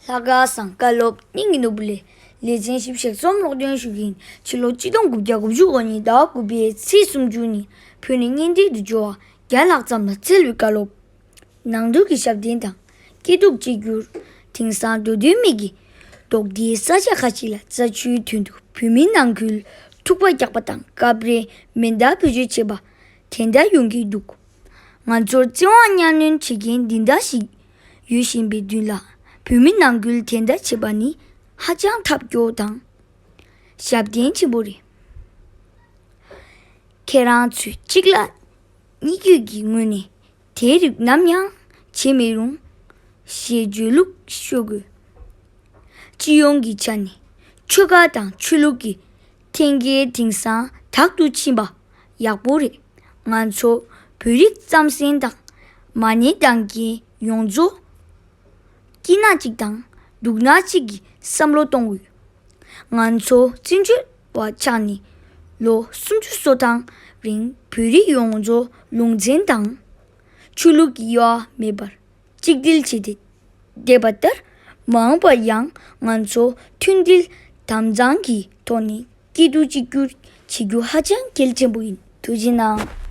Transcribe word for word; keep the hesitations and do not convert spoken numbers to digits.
ད་ག་སང་བཀའ་སློབ་སྙིང་གི་ནོར་བུ་ལས། ལེ་ཚན་བཞི་བཅུ་ཞེ་གསུམ་ཀློག་འདོན་ཞུ་གི་ཡིན། ཕྱི་ལོ་ཆིག་སྟོང་དགུ་བརྒྱ་དགུ་བཅུ་གོ་གཉིས་ཟླ་བ་དགུ་པའི་ཚེས་སུམ་ཅུ་ཉིན་བོད་ནས་གཉེན་སྒྲིག་ཏུ་འབྱོར་བ་བརྒྱ་ལྷག་ཙམ་ལ་བསྩལ་བའི་བཀའ་སློབ། ནང་དོན་གྱི་ཞབས་བརྟན་དང་སྐྱིད་སྡུག་གཅིག་གྱུར། དེང་སང་འགྲོ་དོན་མེད་ཀྱི་རྡོག་རྡེའི་ས་ཆ་ཁ་ཅིག་ལ་རྩ་ཆུའི་དོན་དུ་བོད་མི་ནང་ཁུལ་འཁྲུག་པ་རྒྱག་པ་དང་སྐབས་རེ་མེ་མདའ་བེད་སྤྱོད་བྱེད་པ་དེ་འདྲ་ཡོང་གི་འདུག་ང་ཚོར་བཙན་དབང་གཉའ་གནོན་བྱེད་མཁན་འདི་འདྲ་ཞིག་ཡོད་བཞིན་པའི་མདུན་ལ། བོད་མི་ནང་ཁུལ་དེ་འདྲ་བྱེད་པ་ནི་ཧ་ཅང་ཐབས་སྐྱོ་དང་ཞབས་བརྟན་ཆེན་པོ་རེད། ཁྱེད་རང་ཚོས་གཅིག་ལ་གཉིས་བརྒྱུད་ཀྱི་ངོས་ནས་དེའི་རིགས་ནམ་ཡང་བྱེད་མི་རུང་ཞེས་བརྗོད་ལུགས་ཤོད་དགོས། སྤྱི་ཡོངས་ཀྱི་ཆ་ནས་ཆོལ་ཁ་དང་ཆོས་ལུགས་ཀྱི་འཐེན་འཁྱེར་དེང་སང་དག་ཏུ་ཕྱིན་པ་ཡག་པོ་རེད། ང་ཚོ་བོད་རིགས་རྩམ་ཟན་དང་མ་ཎི་གཏོང་མཁན་ཡོངས་རྫོགས་སྐྱིད་སྣང་གཅིག་དང་སྡུག་སྣང་གཅིག་གི་བསམ་བློ་གཏོང་དགོས། ང་ཚོ་བཙན་བྱོལ་བ་ཆགས་ནས་ལོ་སུམ་ཅུ་སོ་ཐམ་རིང་བོད་རིགས་ཡོངས་རྫོགས་ལུང་ཚན་དང་ཆོས་ལུགས་ཀྱི་དབྱེ་བ་མེད་པར་གཅིག་སྒྲིལ་བྱས་ཏེ་བསྡད་པ་ལྟར། མ་འོངས་པར་ཡང་ང་ཚོ་མཐུན་སྒྲིལ་དམ་གཙང་གི་ཐོག་ནས་སྐྱིད་སྡུག་གཅིག་གྱུར་བྱེད་རྒྱུ་ཧ་ཅང་གལ་ཆེན་པོ་ཡིན། ཐུགས་རྗེ་གནང་།